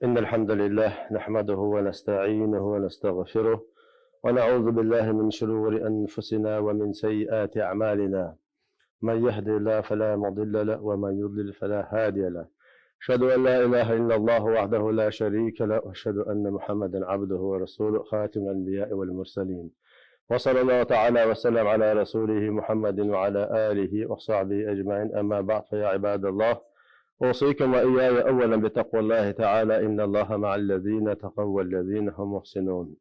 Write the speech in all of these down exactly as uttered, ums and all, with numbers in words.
إن الحمد لله نحمده ونستعينه ونستغفره، ونعوذ بالله من شرور أنفسنا ومن سيئات أعمالنا. من يهد الله فلا مضل له، ومن يضلل فلا هادي له. أشهد أن لا إله إلا الله وحده لا شريك له، وأشهد أن محمدا عبده ورسوله، خاتم الأنبياء والمرسلين. وصلى الله تعالى وسلم على رسوله محمد وعلى آله وصحبه أجمعين. أما بعد، فيا عباد الله، أوصيكم وإياي أولا بتقوى الله تعالى، إن الله مع الذين اتقوا والذين هم محسنون.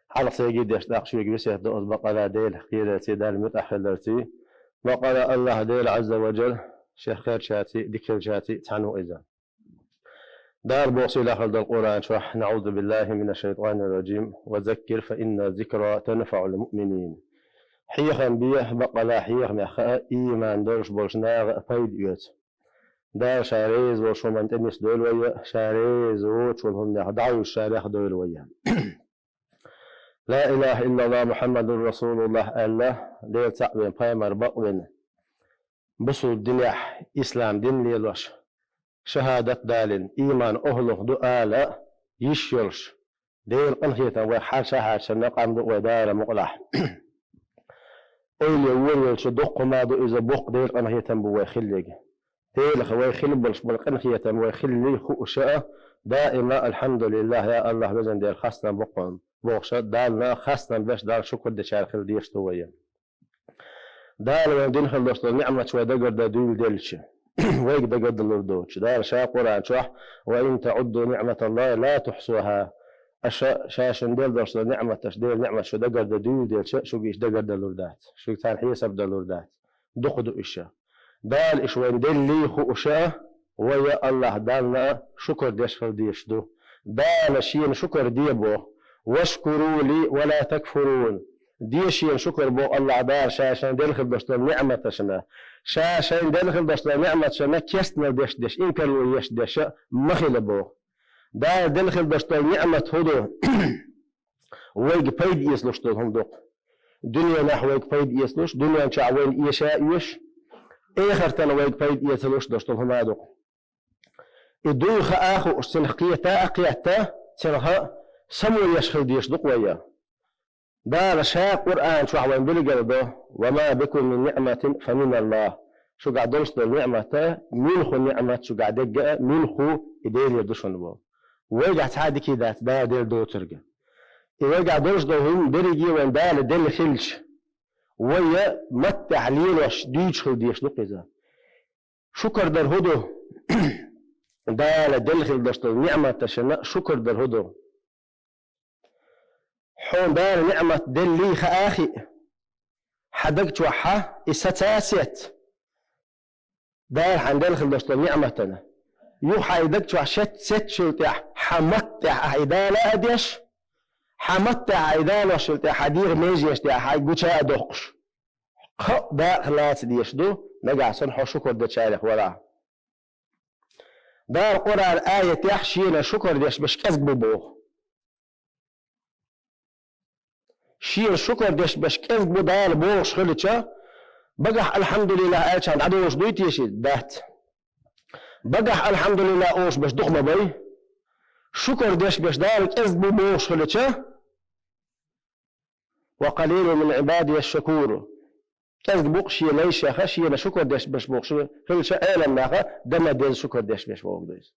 Хьалха сайга деш, тӀаккха шуьга весет до аз, бакъала Дела кхерарций, Дала муьтӀахь хиларций, бакъала АллахӀ Дела Ӏазза ва Джалла шех кхерчарций, дика хилчарций цхьаьна ву иза. Дала боху сийлахь долу Къуръан чохь: «НаӀузу биллахӀи мина шшайтӀани рражим, ва заккир, фа инна ззикра танфаӀул муъминин». Хьехам бе, бакъала хьехамех хаа, ийман долуш болчу наха а пайда оьцу. Дала Ша реза волуш хӀуманна тӀенисдойла вай, Ша реза воцучу хӀуманех дӀахьуш Ша лехдойла вай. «Ла илахӀа иллаллахӀ, Мухьаммадур расулуллахӀ», аьлла, Дела цхьаъ вина, пайхамар бакъ вина, бусулба динехь ислам дин лелош, шахӀадат далийна, ийман охӀлух ду ала йиш йолуш, Делан къинхетам вайх хьарча а хьарчарна къам ду вай Дала мукъалахь. Ойла вон йолчу доккха хӀума ду иза, боккха Делан къинхетам бу вай хиллиг. Делах вай хила болуш болу къинхетам вай хиллий хууша а, даима «АлхьамдулиллахӀ, я АллахӀ, везан Дела, хастам бу хьуна» бохуша, Далла хастам беш, Далла шукур дечарах хила дезаш ду вай. Дала вайна дина хила долуш долу ниӀматаш вай дагардан дуьйла делча, вайга дагардалур доцуш. Дала Ша Къуръан чохь: «Ва ин таӀудду ниӀматаллахӀи ла тухьсухӀа». Аша шайна делла долуш долу ниӀматаш, Делан ниӀматаш шу дагардан дуьйла делча, шуьга иша дагардалур дац, шуьга царна хьесап далур дац. Дукха ду иша. Дала иша вайна деллий хууша а, вай а АллахӀ Далла а шукур деш хила дезаш ду. Дала Шена шукур де боху: «Вашкуру ли ва ла такфурун». Де Шена шукур боху АллахӀ Дала Ша шайна делла хила долуш долу ниӀматашна. Ша шайна делла хила долуш долу ниӀматашна кестнал деш деш, инкарло еш деш а ма хила боху. Дала делла хила долуш долу ниӀмат хӀун ду? Вайга пайда эцалуш долу хӀума ду-кх. Дуьненахь вайга пайда эцалуш, дуьнен чохь вайна эша а оьшу, эхартана вайга пайда эцалуш долуш долу хӀума ду-кх. И дуй хаа а хууш, цунах кхета а кхетта, цунах а само еш хила дезаш ду-кх вай. Дала Ша Къуръан чохь вайна билгала до: «Ва ма бикум мин ниӀматин фа миналлахӀ». Шуьгахь долуш долу ниӀмат, муьлхха ниӀмат шуьгахь дерг а, муьлхха и Делера ду шуна боху. Вайгахь цхьа а дика дац Дала делла доцург. И вайгахь долуш долу хӀума дерриге а вайна Дала делла хилча, вай а маттехь лелош дуьйцуш хила дезаш ду-кх иза. Шукур дар хӀун ду? Дала делла хила долуш долу ниӀматашна шукур дар хӀун ду? Хьуна Дала ниӀмат деллий хаа а хиъ, хьан даг чохь хьан и саца а сеца, Дала хьан делла хила долуш долу ниӀматана. Юха хьан и даг чохь шет-, сецчул тӀаьхьа хьан маттехь ахьа и дала а деш, хьан маттехь ахьа и далошул тӀаьхьа хьан дегӀан меженаш тӀехь хьан гуча а доккхуш. Кхоъ дакъа лаца дезаш ду, нагахь санна хьо шукур дечарех валахь. Дала Къуръан аятехь Шена шукур деш берш кӀезиг бу боху. Шена шукур деш берш кӀезиг бу Дала бохуш хилча, багахь «АлхьамдулиллахӀ» аьлчахьана дӀадолуш дуй те ши? Дац. Багахь «АлхьамдулиллахӀ» олуш берш дукха ма бай. Шукур деш берш Дала кӀезиг бу бохуш хилча, «Ва къалилун мин Ӏибадия шшакур». КӀезиг бу-кх Шен лайшех Шена шукур деш берш бохуш хилча, Ӏеламнаха дан а деза шукур деш берш боху ду иза.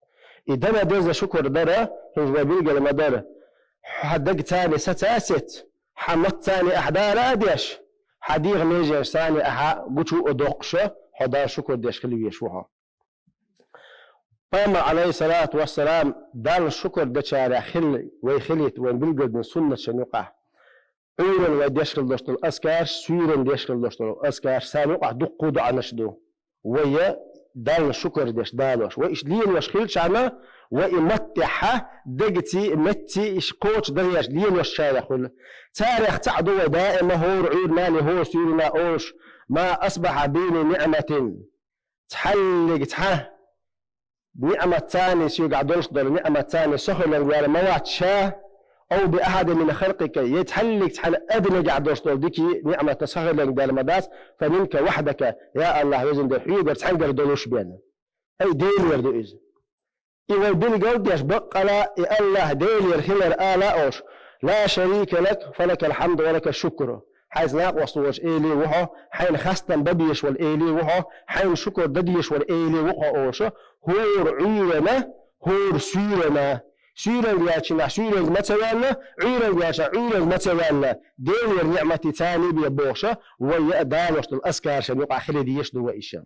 И дан а деза шукур дара, хӀинца вай билгала ма дара, хьан дагца а саца а сеца, хьан маттаца а ахьа дала а деш, хьан дегӀан меженашца а ахьа гучу а доккхуша, хьо Далла шукур деш хила везаш ву хьо. Пайхамар, Ӏалайхиссалату вассалам, Далла шукур дечарех хила вай хилийта вайна билгалдина суннаташна юкъахь. Ӏуьйранна вай деш хила долуш долу азкарш, суьйранна деш хила долуш долу азкарш, царна юкъахь дуккха а доӀанаш ду. Вай Далла шукур деш далош. Вай иштта лелош хилчахьана, вай и маттехьа, дагаций, меттаций, иштта кхочу дагӀеш лелошчарех хуьлу. Царех цхьаъ ду вай даима хӀора Ӏуьйранна, хӀора суьйранна олуш: «Ма асбахьа бини ниӀматин». Цхьаллиг цхьа ниӀматца а, соьгахь долуш долу ниӀматца а со хиланга ваьлла ма вац ша, «ав би ахьадин мин халкъика», я цхьаллиг цхьана адамегахь долуш долу дикий ниӀматца со хиланга ваьлла ма дац, «фа минка вахьдака», я АллахӀ, везан Дела, хьоьгара цхьаьнгара долуш бен. Ай, Делера ду иза. И вай билгал деш баккъала и АллахӀ Делера хилар ала а олуш: «Ла шарика лак, фалакал хьамду ва лака шукру». Хьайца накъост волчу Эле ву хьо, хьайна хастам бан безаш волу Эле ву хьо, хьайна шукур дан дезаш волу Эле ву хьо олуш, хӀора Ӏуьйранна, хӀора суьйранна. Суьйранга ваьллачу нах суьйранга ма ца ваьлла, Ӏуьйранга ваьллачу нах Ӏуьйранга ма ца ваьлла, Делера ниӀматий царний бен бохуш, вай яа далош долу азкаршна юкъахь хила дезаш ду вай иша.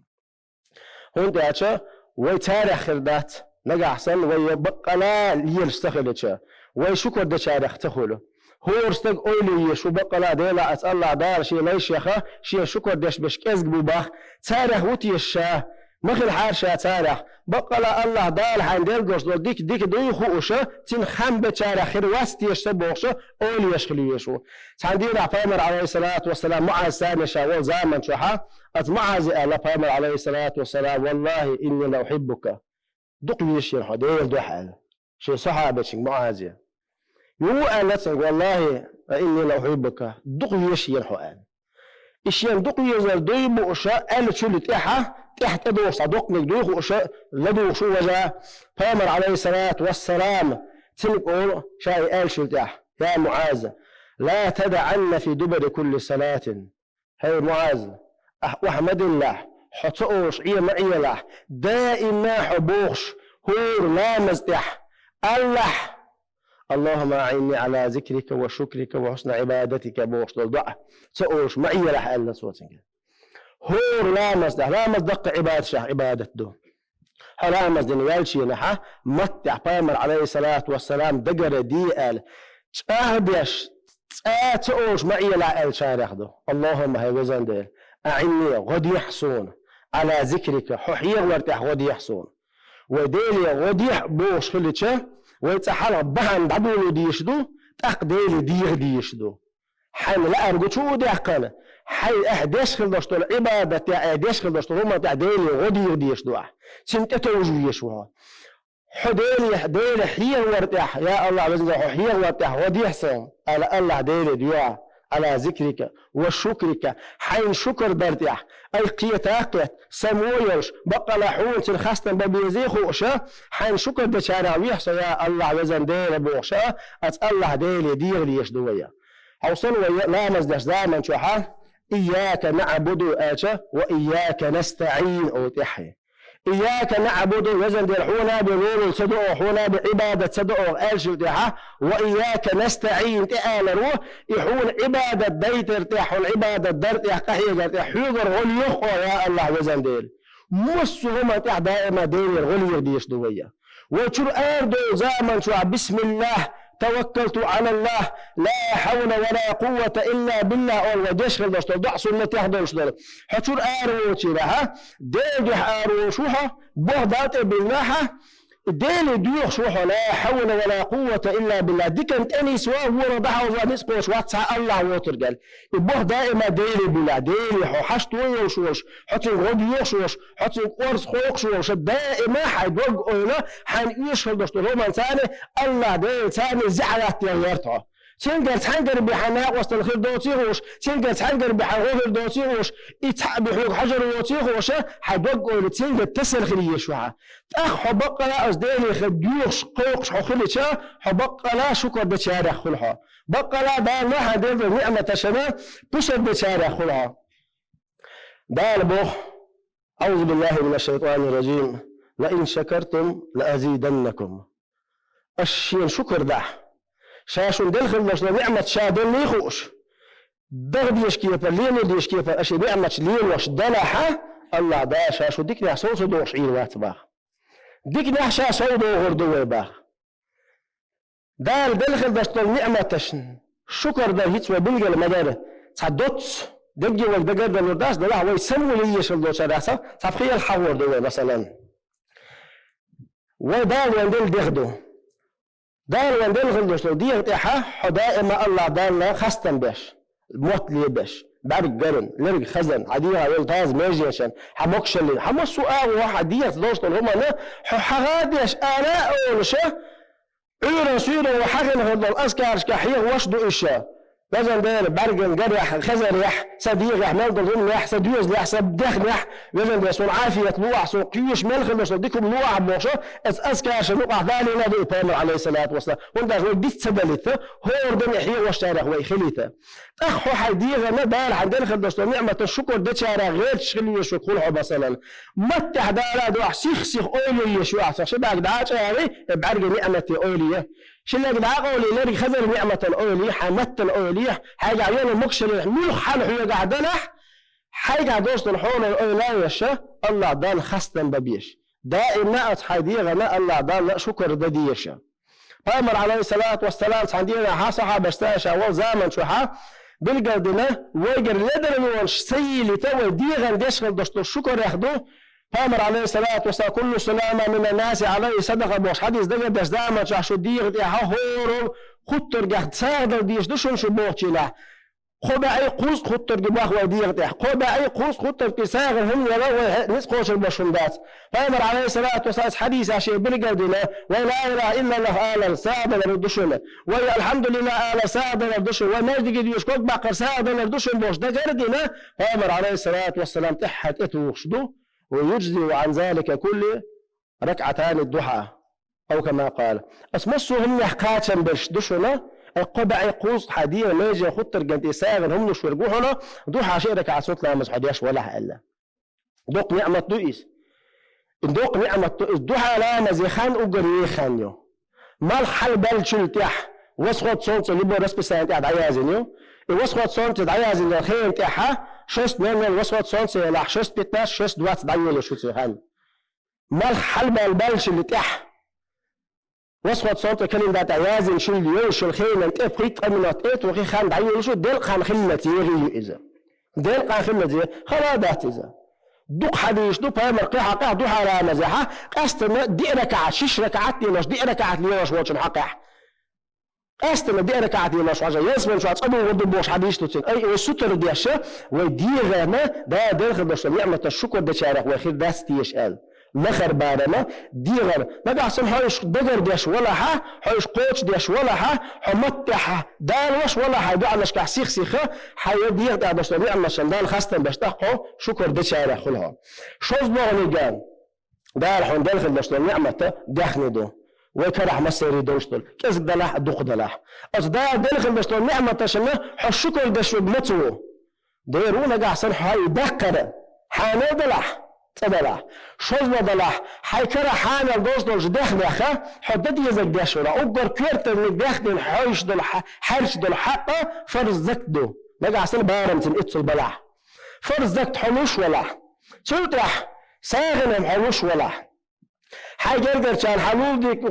ХӀунда аьлча вай царех хир дац, нагахь санна вай баккъала лелаш ца хилча, вай шукур дечарех ца хуьлу. ХӀора стаг ойла еш ву баккъала: «Делахь, аса АллахӀ Дала шен лайшех шен шукур деш берш кӀезиг бу бах, царех ву теша ша, ма хилахьара ша царех». Баккъала АллахӀ Дала хьайна делла долуш долу дика дика дуй хууш, цуьнан хам бечарех хир вац теша ша бохуш, ойла еш хила везаш ву. Цхьана дийнахь Пайхамар, Ӏалайхиссалату вассалам, МуӀаз царна ша волу заман чохь, оцу МуӀазе аьлла Пайхамар, Ӏалайхиссалату вассалам: «Валлахи, инни ла ухьиббука». Дукха везаш яра хьо Делан дуьхьа аьлла шен сахьабачуьнга МуӀазе. Юха аьлла цуьнга: «Валлахи, инни ла ухьиббука». Дукха везаш яра хьо аьлла. И шена дукха везар дуй бууш аьллачул тӀаьхьа, тӀаьхьа тӀедогӀуш цхьа доккханиг дуй хууш, ладугӀуш ву важа, Пайхамар, Ӏалайхиссалату вассалам, цуьнга олу ша и аьллачул тӀаьхьа: «Я МуӀаз, ла тадаӀанна фи дубури кулли салатин». ХӀей, МуӀаз, ахь охьа ма диллахь, хьо ца олуш Ӏе ма Ӏелахь, даима хьо бохуш, хӀора ламаз тӀехь: «АллахӀ, Аллахумма аӀинни Ӏала зикрика ва шукрика ва хьусни Ӏибадатика», бохуш долу доӀа ца олуш ма Ӏелахь, аьлла цо цуьнга. ХӀора ламаз тӀехь, ламаз даккха Ӏибадатех Ӏибадат ду. Хьо ламаз дина ваьллачу хенахь, маттехь Пайхамар, Ӏалайхиссалату вассалам, дагара де аьлла, чӀагӀ деш, цкъа ца олуш ма Ӏелахь аьллачарех ду. Аллахумма, хӀай везан Дела, аӀинни, гӀо дехьа суна, Ӏала зикрика, хьо хьехавар тӀехь гӀо дехьа суна. Вай Деле гӀо дехьа бохуш хилча, вай цкъа хьалха бахьана дӀадоло дезаш ду, тӀаккха Деле деха дезаш ду. Хьайна лаьара гучу а даьккхина, хьайн ахь деш хила долуш долу Ӏибадат тӀехь, ахь деш хила долуш долу хӀуманна тӀехь Деле гӀо деха дезаш ду ахь. Цуьнан тӀе товжа везаш ву хьо. Хьо Деле, Дела хьехавар тӀехь, я АллахӀ везан Дела, хьо хьехавар тӀехь гӀо дехьа суна, аьлла АллахӀ Деле доьху, Ӏала зикрика ва шукрика, хьайна шукур дар тӀехь, айхьа кхета а кхетта, само а йолуш, баккъала хьуна цуьнан хастам бан безий а хууш, хьайна шукур дечарех вехьа со, я АллахӀ везан Дела, бохуш, аса АллахӀ Деле деха дезаш ду вай. Хьовсал вай ламаз деш заман чохь: «Ийяка наӀбуду», аьлча, «Ва ийяка настаӀин», олу тӀаьхье. «Ийяка наӀбуду», везан Дела, хьуна бен лулуш ца до оха, хьуна бен Ӏибадат ца до оха, аьллачул тӀаьхьа, «Ва ийяка настаӀин» тӀе алар ву, и хьуна Ӏибадат дайтар тӀехь, хьуна Ӏибадат дар тӀехь, къахьегар тӀехь, хьоьгара гӀо лоьху оха, я АллахӀ везан Дела. Массо а хӀуманна тӀехь даима Делера гӀо леха дезаш ду вай. Вай чуьра арадолу заман чохь: «Бисмиллах, таваккалту Ӏалаллах, ла хьавла ва ла къуввата илла биллах», олу вай деш хила долуш долу доӀа суннатехь долуш долу. Хьо чуьра араволучу хенахь, Делан дуьхьа араволуш ву хьо, боху Далла тӀе биллахь, Деле доьхуш ву хьо: «Ла хьавла ва ла къуввата илла биллах». Диканна тӀе нисво, вон дӀахьовзо ницкъ кхочуш вац цхьа АллахӀ воцург аьлла. И боху даима Деле биллахь, Деле хьо хьашт вуьйш волуш, хьо цуьнга гӀо доьхуш волуш, хьо цуьнга орца кхойкхуш волуш, даима хьайн дог-ойла хьайна оьшуш хила долуш долу хӀуманна царна, АллахӀ Дела царна зехьа латтаеш верта хьо. Цуьнгара цхьаьнгара бен хьан накъосталла хир доций хууш, цуьнгара цхьаьнгара бен хьан гӀо хир доций хууш, и цхьаъ бен хьоьга хьажар воций хууш, хьайн дог-ойла цуьнгара тесар хила езаш ву хьан. ТӀаккха хьо баккъала аса Деле хир доьхуш, кхойкхуш хьо хилча, хьо баккъала шукур дечарех хуьлу хьо. Баккъала Дала хьан делла ниӀматашна пусар дечарех хуьлу хьо. Дала боху: «Аузу биллахи минаш шайтанир ражим. Ла ин шакартум ла азиданнакум». Аш шена шукур дахь, ша шуна делла хила долуш долу ниӀмат ша деллий хууш, даха дезаш кепара, лело дезаш кепара аш и ниӀматаш лелош далахь, АллахӀ Дала ша шу диканехь сов ца дохуш Ӏийр вац баха. Диканехь ша сов дохур ду вай баха. Дала делла хила долуш долу ниӀматашна шукур дар хӀинца вай билгал ма дара. Цхьа доцца, дегге вайга дагардалур дац, делахь вай самавала езаш хила долчарех цхьа, цхьа пхиъ хьахор ду вай, масалан. Вай Дала вайна делла дегӀ ду. Дала вайна делла хила долуш долу дегӀа тӀехь хьо даима АллахӀ Далла хастам беш, мотт лебеш, бӀаьрг гарна, лерг хазна, хьан дегӀахь йолу таза меженашна, хьан могушаллина, хьан массо а агӀо, хьан дегӀаца долуш долу хӀуманна хьо хьагӀа а деш, ала а олуш, Ӏуьйранна, суьйранна вай хьахийна хир долу азкарашкахь хьехавеш ду иша. Везан Дела, бӀарган гарехь, хезарехь, са дегӀехь мел долу хӀуманехь, са доьзалехь, са дехнехь, везан Дела, суна Ӏафият лохьа, суна кхоьруш мел хилла долу дика хӀума лохьа бохуш, аса азкаршна юкъахь далийна ду и пайхамар, Ӏалайхиссалату вассалам. ХӀунда аьлча вай диц ца далийта, хӀора ден и хьехош царах вай хилийта. ТӀаккха хьо хьайн дегӀана Дала хьайна делла хилла долу ниӀматан шукур дечарах гӀерташ хила везаш хуьлу хьо, масалан. Маттехь Дала дуьхьа сих-сиха ойла еш ю ахь, цхьа ши бӀаьрг дӀа а чӀагӀий, и бӀаьрган ниӀмате ойла е. Ши лерг дӀа а къовлий, лерг хазар ниӀматан ойла е, хьайн маттан ойла е, хьайгахь йолу могушаллех муьлхха хьал хьоьгахь далахь, хьайгахь долуш долу хьолан ойла а еш, Аллах Далла хастам бан безаш. Даимна оцу хьайн дегӀана Аллах Далла шукур дан дезаш. Пайхамар, Ӏалайхиссалату вассалам, цхьана дийнахь сахьабаш цаьрша волу заман чохь билгал дина, вайгара ледара лонаш ца йийлийта, вай дегӀана деш хила долуш долу шукурех ду. Пайхамар, Ӏалайхиссалату вассалам, «Куллу салама мина наси Ӏалайхи садакъа» бохуш хьадис дагардеш заман чохь шу дегӀан тӀехь хӀоро хуттаргех сагӀа дан дезаш ду шуна шу бохучийнахь. Кхо бӀе кхузткъа хуттарг бах вай дегӀан тӀехь. Кхо бӀе кхузткъа хуттарг и сагӀина хӀума яла вай хье-, ницкъ кхочур бо шуна дац. Пайхамар, Ӏалайхиссалату вассалам, хьадисехь шен билгал дина, вай ла илаха иллаллах алар сагӀа далар ду шуна, вай алхьамдулиллах алар сагӀа далар ду шуна, вай маьждиге доьшуш ког баккхар сагӀа далар ду шуна бохуш дагар а дина, Пайхамар, Ӏалайхиссалату вассалам, тӀаьххьара тӀетухуш ду, ва юджзи ан залика кулли ракъатани духьа. Ау кама къала. Ас массо а хӀуманех кхачам берш ду шуна, ай кхо бӀе кхузткъа хьан дегӀан меже хуттарган тӀе сагӀина хӀуманаш верг ву хьуна, духьа ши ракаӀат суннат ламаз хьо деш валахь аьлла. Доккха ниӀмат ду иза. И доккха ниӀмат ду иза. Духьа ламазе хан уггар ехан ю. Малх хьалабаьллачул тӀехь, восход солнца любой расписание тӀехь дӀаязйина ю. И восход солнца дӀаязйина хенан тӀехьа, шесть ноль ноль восход солнца елахь, шесть пятнадцать, шесть двадцать дӀайолуш ю цу хан. Малх хьалабаьлла баьллачул тӀехь. Восход солнца календарь тӀехь язйина шуьлда йолуш йолу хенан тӀе пхийтта-ткъа минот тӀе а тухий хан дӀайолуш ю, делкъа хан хиллалц егӀий ю иза. Делкъа хан хиллалц егӀий, хала а дац иза. Дукха хьадисаш ду, пайхамар кхин хьакъехь духьа ламазехьа, къаьстина диъ ракаӀат, шиш ракаӀат а лелош, диъ ракаӀат лелош волчун хьакъехь. Къаьстина диъ ракаӀат лелош хьожа, ялсамани чохь цӀа догӀур ду бохуш хьадисаш ду цуьнан. Ай, вай сутара деш, вай дегӀана Дала делхар долуш долу ниӀматан шукур дечарех вай хир дац теша аьлла. Лахара барама дегӀар. Нагахь санна хьо уьш дагардеш валахьа, хьо уьш кхочушдеш валахьа, хьо маттехь далош валахьа, хьайн дуьхьалашкахь сих-сиха, хьайн дегӀа тӀехь долуш долу ниӀматашна Дала хастам беш, тӀаккха хьо шукур дечарех хуьлу хьо. ШозлагӀниг а. Дала хьуна делхар долуш долу ниӀмата даьхни ду. Вай карахь массерий долуш долу, кӀезиг далахь а, дукха далахь а. Оцу Дала делхар долуш долу ниӀматашна хьо шукур деш верг маца ву? Дера ву нагахь санна хьо и даккхар, хьанал далахь, цӀа далахь, шозлагӀа далахь, хьайн карахь хьанал долуш долчу даьхнех хьо дан дезарг деш вара, уггар коьртаниг даьхнина хьоьжуш долу хьа-, хьаьрча долу хьакъ фарз закат ду. Нагахь санна барамцин иццул балахь. Фарз закат хьо луш валахь. Цул тӀаьхьа сагӀина хьо луш валахь. Хьайн гергарчарна хьан лулдик-,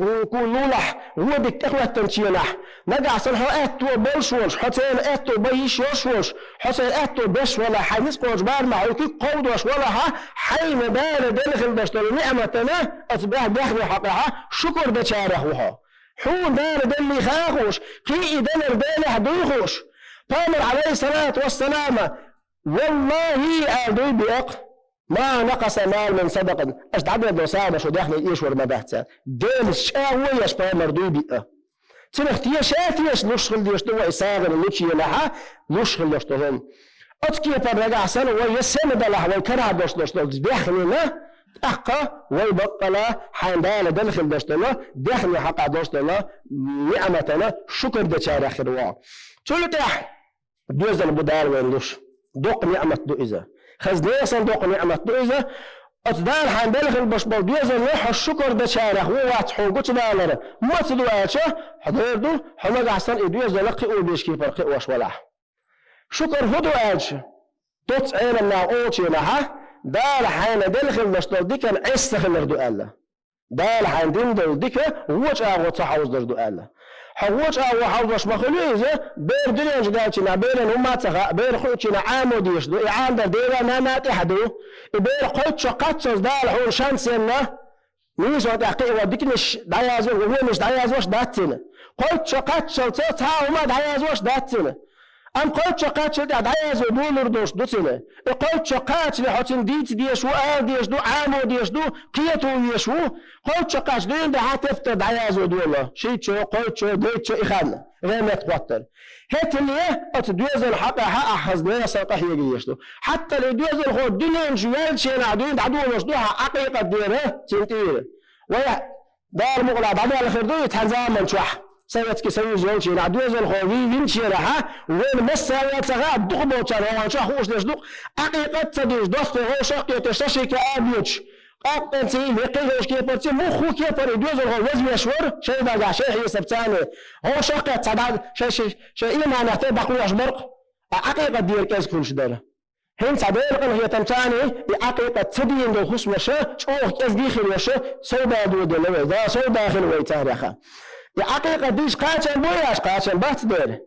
лулахь, вон дика тӀехӀоьттинчу хенахь, нагахь санна хьо аьтто болуш волуш, хьо церан аьтто бан йиш йолуш волуш, хьо церан аьтто беш валахь, хьайн ницкъ кхочу барамехь хьо куьг кховдош валахьа, хьайна Дала делхар долуш долу ниӀматана, оцу баьхна даьхни хьокъехьа, шукур дечарех ву хьо. Хьуна Дала деллий ха а хууш, кхин и далар Делехь дуй хууш. Пайхамар, Ӏалайхиссалату вассалама, валлахӀи, аьлла дуй биъакх, «Ма накъаса малун мин садакъатин». Аша дӀадер долу сагӀанаш шу даьхни эшор ма дац цара. Делаца чӀагӀо еш пайхамар дуй биъа. Цунах теша а теша луш хила дезаш ду вай сагӀина лучу хенахьа, луш хила долуш долу хӀума. Оцу кепара нагахь санна вай я сема далахь, вай карахь долуш долуш долу даьхнина, тӀаккха вай баккъала хьайн Дала делхар долуш долу даьхни хьакъехь долуш долу ниӀматана шукур дечарех хир ву. Цул тӀаьхьа доьзал бу Дала вайна луш. Доккха ниӀмат ду иза. Хаза нехан доккха ниӀмат ду иза. Оцу Дала хьайна делхар долуш болу доьзална хьо шукур дечарех ву вац хьуна гучудалар. Маца ду аьлча, хьо дер ду, хьо нагахь санна и доьзал кхио беш кепара кхиош валахь. Шукур хӀун ду аьлча, доцца Ӏелам наха олучу хенахьа, Дала хьайна делхар долуш долу дикан Ӏеса хилар ду аьлла. Дала хьайна дина долу дика вочу агӀо ца хьовзадаш ду аьлла. Хьо вочу агӀо хьовзош ма хуьлу иза, бер дуьнен чу даьлчина, беран хӀумма а ца хаьа, бер хуьлучина Ӏамо дезаш ду, и Ӏамадар дера а, нана а тӀехь ду. И бер кхойтта шо кхаччалц Дала хьуна шанс енна, нийсо тӀехь кхио диканаш дӀаязвеш, вонаш дӀаязвеш дац цуьнан. Кхойтта шо кхаччалц цхьа а хӀума дӀаязвеш дац цуьнан. Амма кхойтта шо кхаччале тӀехь дӀаязо долур долуш ду цуьнан. И кхойтта шо кхаччале хьо цуьнан дийца дезаш ву, ала дезаш ду, Ӏамо дезаш ду, кхето везаш ву. Кхойтта шо кхаччале дуьйна дӀа тептар дӀаязо долу. Шийтта шо, кхойтта шо, дейтта шо и хан. ГӀемет хӀоттар. ХӀетте оцу доьзална хьакъехь ахь хаза нехан санна къахьега езаш ду. Хьатта и доьзалхо дуьнен чу ваьллачу хенахь дуьйна дӀадолош ду хьан Ӏакъикъат дера цуьнан тӀера. Вай Дала мукъалахь дӀадаьлла хир ду и цхьана заман чохь, Советский Союз йолчу хенахь, доьзалхо вий винчерахьа, вайна массарна а ца хаьа, дукха болчарна вахана чохь хууш дерш ду, Ӏакъикъат а ца дийш, дохко вовшах а кхеташ, шашлык а боцуш, къакъанций, векхий йолчу кепарций, муха кепара и доьзалхо вазвеш вара, шайн дагахь, шайн хьесап царна, вовшах а кхетта, цхьа дӀа, шайн, шайн, шайн ийманах тӀе дӀакхоьхьуш бара-кх, а Ӏакъикъат дера кӀезиг хуьлуш дара. ХӀинца Делан къинхетам царна и Ӏакъикъат ца дийна долу хӀусамаш чӀогӀа кӀезгий хир йолуш, совдала доьделла вай, да, совдала хила вай царех. И Ӏакъикъат дийш кхачам бу аьлча, кхачам бац дера.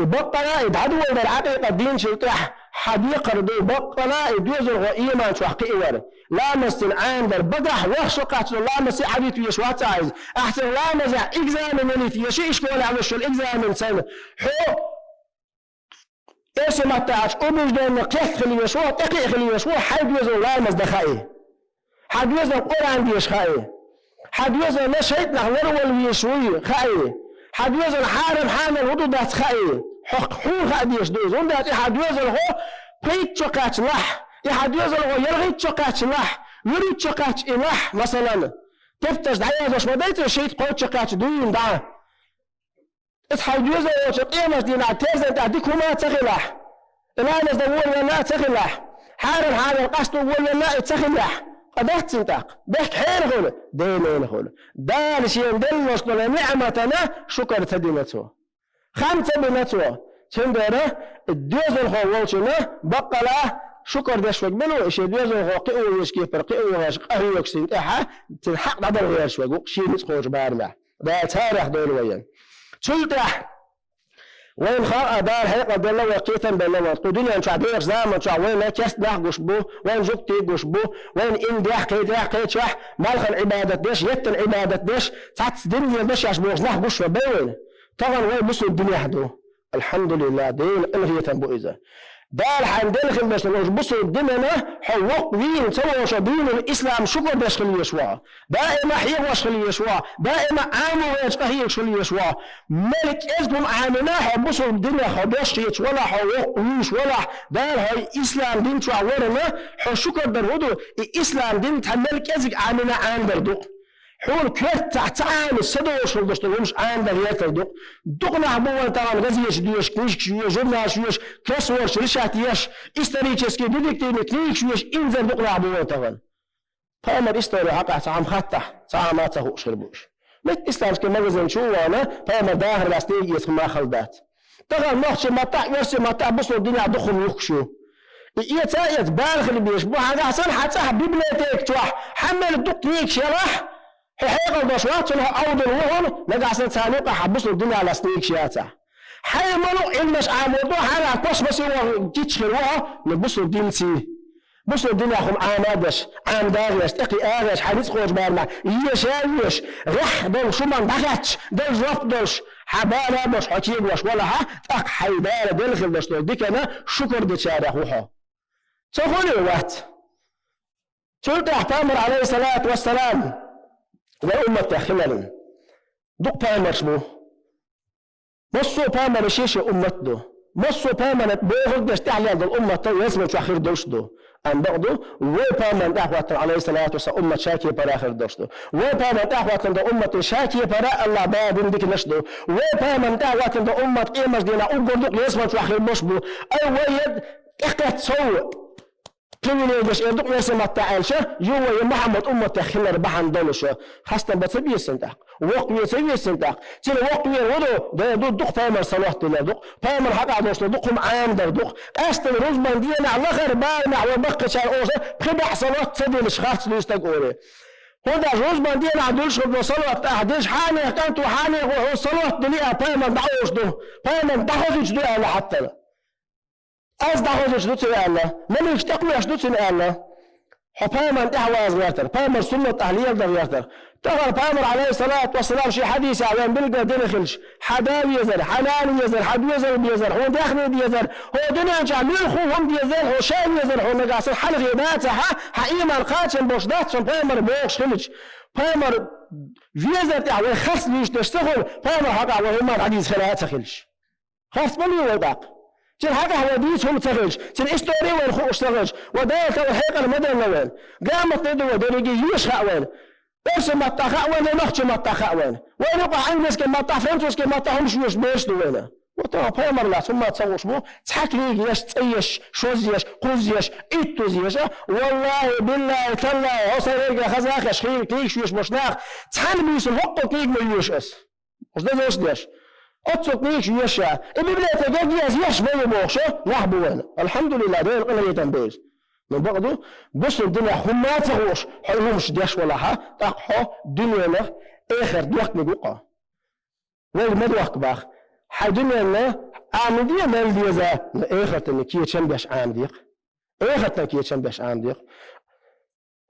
И баккъала, и дӀадоладар Ӏакъикъат дийначул тӀаьхьа хьан декхар ду, баккъала и доьзалхо ийман чохь кхиавар. Ламаз цуьнан Ӏанадар, багахь ваха шо кхаччале ламазе Ӏадита везаш вац ахь иза. Ахь цуьнан ламазехь экзамен йита везаш, и школехь луш йолу экзамен санна. Хьо Эсо маттахь аьлча, убеждённо кхетта хила везаш ву, тӀекхиа хила везаш ву, хьайн доьзалан ламаз дан хаий. Хьан доьзална Къуръан деша хаий. Хьан доьзална шайтӀанах ларвала везаш вуй хаий. Хьан доьзална хьарам хьанал хӀун ду дац хаий. Хьох хьуна хаа дезаш ду иза. ХӀунда аьлча и хьан доьзалхо пхийтта шо кхаьчча лахь, и хьан доьзалхо ялхитта шо кхаьчча лахь, вуьрхӀитта шо кхаьчча и лахь, масалан, тептарш дӀаязош ма дай цо шийтта-кхойтта шо кхаьчча дуьйна дӀа. Иза хьайн доьзал волчу къемат дийнахь терзан тӀехь дика хӀума а ца хилахь, и ламаз дан волавелла а ца хилахь, хьарам хьанал къасто волавелла а и ца хилахь, къа дац цуьнан тӀаккха? Бехк хьенан хуьлу? Денан хуьлу. Дала шена деллалуш долу ниӀматана шукар ца дина цо. Хам ца бина цо. Цундела доьзалхо волчунна баккъала шукар деш верг мила ву, и шен доьзалхо кхио везачу кепара кхио вахаш къахьоьгуш цуьнан тӀаьхьа, цуьнан хьакъ дӀадала гӀерташ верг ву-кх шен ницкъ кхочу барамехь. Дала царех дойла вайна. Цул тӀаьхьа вайна хаьа, Дала хьекъал делла вай, кхетам белла вай. Кху дуьнен чохь дехачу заман чохь вайна керста нах гуш бу, вайна жуьгтий гуш бу, вайна индехь, кхетехь, кхечехь, малхан Ӏибадат деш, еттан Ӏибадат деш, цхьацца дин леладеш еш бохуш нах гуш вай бай вайна. Тахана вай бусулба динехь ду. Алхьамдулиллах, Делан къинхетам бу иза. Дала хьайна делла хила деш долу бусулба динана хьо воккха вийна ца волуш, динул ислам шукар деш хила везаш ву хьо. Даима хьехош хила везаш ву хьо. Даима Ӏамо вайчу къахьоьгуш хила везаш ву хьо. Мел кӀезиг хӀума Ӏамийна хьо бусулба динех хьо дош хеташ валахь, хьо воккха вуьйш валахь, Дала хьо ислам дин чохь варна, хьо шукар дар хӀун ду, и ислам дин цхьа мел кӀезиг Ӏамийна Ӏанадар ду-кх. Хьуна коьртахь ца Ӏамийча, са долуш хила долуш долу хӀумаш Ӏанадан гӀертар ду-кх. Дукха нах бу вайн тахана газеташ доьшуш, книжкаш йоьшуш, журналаш йоьшуш, кроссвордаш решать еш, исторический, детективный книгаш йоьшуш, инзар дукха нах бу вайн тахана. Пайхамар истори хьакъехь цхьа хӀума хаттахь, цхьа хӀума а ца хууш хир бу уьш. Меттан исламский магазин чу а вахана, пайхамар дахар лаьцна дийна эца хӀума а хала дац. Тахана нохчийн маттахь а, оьрсийн маттахь а бусулба динехь дукха хӀума юхкуш ю. И эца а эца, бала хила безаш бу, хьан гахь санна хьан цӀахь библиотека чохь, хьан мел дукха книгаш ялахь, хьо хьекъал долуш вац, цунах Ӏовдал ву хьуна, нагахь санна царна юкъахь хьан бусулба динехь лаьцна книгаш яцахь. Хьайн ма луъу Ӏилманаш Ӏамо ду, хьан гахь космосе ваха гича хир ву хьо, но бусулба динций. Бусулба динехь хӀума Ӏама а деш, Ӏамадан а гӀерташ, тӀекхиа а гӀерташ, хьайн ницкъ кхочу барамехь, еша а еш, гӀеххьа долуш хӀуманна дӀахаьтташ, дала жоп долуш, хьан бала а болуш, хьо кегош валахьа, тӀаккха хьайн Дала делла хила долуш долу дикана шукар дечарех ву хьо. Ца хуьлий вац? Цул тӀаьхьа пайхамар, алейхиссалату вассалам, вай умматех хиларна. Дукха пайхамарш бу. Массо а пайхамаран шен-шен уммат ду. Массо а пайхамаран бохург деш тӀаьхьалелла долу уммат ялсамани чохь хир долуш ду. Амма бакъду, вай пайхамарна тӀаьхьахӀоттаран, алейхиссалату вассалам, уммат ша кепара хир долуш ду. Вай пайхамарна тӀаьхьахӀоттаран долу умматан ша кепара Аллах Дала дина диканаш ду. Вай пайхамарна тӀаьхьахӀоттаран долу уммат къемат дийнахь уггар дукха ялсамани чохь хир болуш бу. Ай, вай яд тӀекхетта сов. Привилегеш эр ду-кх оьрсийн маттахь аьлча, ю вай Мухьаммад умматех хилар бахьана долуш. Хастам бан ца беза цунна тӀаккха? Воккха ве ца веза цунна тӀаккха? Цуьнан воккха вер ву ду, дера ду, дукха пайхамар салот динар ду-кх. Пайхамар хьакъехь долуш ду, дукха хӀума Ӏамадар ду-кх. Къаьстина рузбан дийнахь лахара барамехь вай баккхийчара олуш, пхи бӀе салот ца динаш харц дуй стаг олий. ХӀунда аьлча рузбан дийнахь дуьллуш хила долу салот ахь деш, хьенех кӀант ву, хьенех ву, хьуна салот дилли а пайхамар дӀаолуш ду, пайхамар дӀахозуьйтуш ду аьлла хьаттала. Аз дӀахозуьйтуш ду цуьнан аьлла, маликаш тӀекхоьхьуш ду цуьнан аьлла. Хьо пайхамарна тӀаьхьаваза гӀертар, пайхамаран суннат ахь леладан гӀертар, Тахана Пайхамар, Ӏалайхи ссалату вассалам, шен хьадисехь вайна билггал дина хилча: хьан да везар, хьан нана везар, хьан доьзал безар, хьуна даьхни дезар, хӀокху дуьнен чохь муьлхха хӀума дезар, хьо ша везар, хьуна нагахь санна хьалхе дацахь, хьан ийман кхачам болуш дац, хьуна Пайхамар бохуш хилча. Пайхамар везар тӀехь вай харц луьйш дерш ца хуьлу, Пайхамар хьакъехь вай хӀумма хьадийца хила а ца хилча. Харц ма луьй вай тӀаккха. Цуьнан хьакъехь вай дийца хӀума ца хилча, цуьнан истори вайна хууш ца хилча, вай Дала тӀе вай хьекъал ма делла вайна. Грамотный ду вай, дерриге а йоьшу хаьа вайна. Оьрсийн маттахь хаьа вайна, нохчийн маттахь хаьа вайна. Вайна юкъахь английский маттахь, французский маттахь хӀуманаш йоьшу бераш ду вайна. Вот тахана Пайхамар лаьцна хӀумма ца хууш бу, цхьа книга еш, цӀа еш, шозза еш, кхузза еш, иттузза еш а, валлахӀи, биллахӀи, таллахӀи, хьо сайн вайга хазахь еш, хийла книгаш йоьшу болчу нах, цхьана буьйсанна хӀокхо книга ма йоьшу ас. Уьш дазалш деш. Оццул книгаш йоьшу а. И библиотека еза еш ма ю бохуш а нах бу вайна. АлхьамдулиллахӀ, Делан къинхетам бу иза. Но бакъ ду, бусалба динехь хӀумма а ца хууш, хьо и хӀуманаш деш валахь, тӀаккха хьо дуьненах эхарт дохканиг ву-кх. Вайга ма дохка боху. Хьайн дуьненна Ӏамаде а мел деза, но эхартана кечам беш Ӏамаде-кх. Эхартана кечам беш Ӏамаде-кх.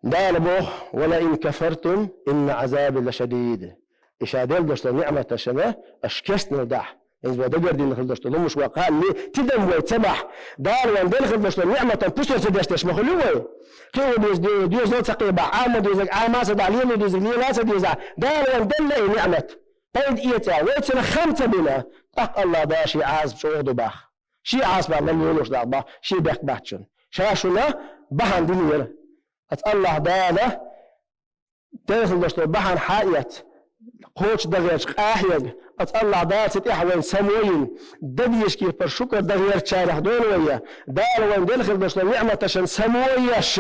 Дала боху: «Ва лаин кафартум, инна Ӏазаби лашадид». И ша делла долуш долу ниӀматашна аша керстанал дахь, иза вай дагардина хила долуш долу лумаш вай кхааллалц, тидам вай ца бахь, Дала вайна делла хила долуш долу ниӀматан пусар ца деш деш ма хуьлу вай. Кхин а ву беза де-, доьзал ца кхебахь, Ӏама дезарг Ӏама ца дахь, лело дезарг лела ца дезахь, Дала вайна делла и ниӀмат. Пайда эца, вай цунах хам ца бина, тӀаккха АллахӀ Дала шен Ӏазап чӀогӀа ду боху. Шен Ӏазапах ларлолуш дакъа боху, шен бехк бац шуна. Ша шуна бахьана динера. Аса АллахӀ Дала делла долуш долу бахьана хьаэца, кхочуш дан гӀерташ къахьега, аса АллахӀ Дала цу тӀехь вайна само йина, дан дезачу кепара шукар дан гӀертачарех дойла вай. Дала вайна делла долуш долу ниӀматашна само еш,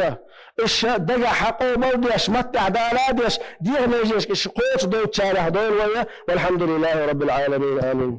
уьш дагахь хьакъ а бала деш, маттахь дала а деш, дегӀан меженашка уьш кхочушдойтучарех дойла вай. ВалхьамдулиллахӀи Раббил Ӏаламин. Амин.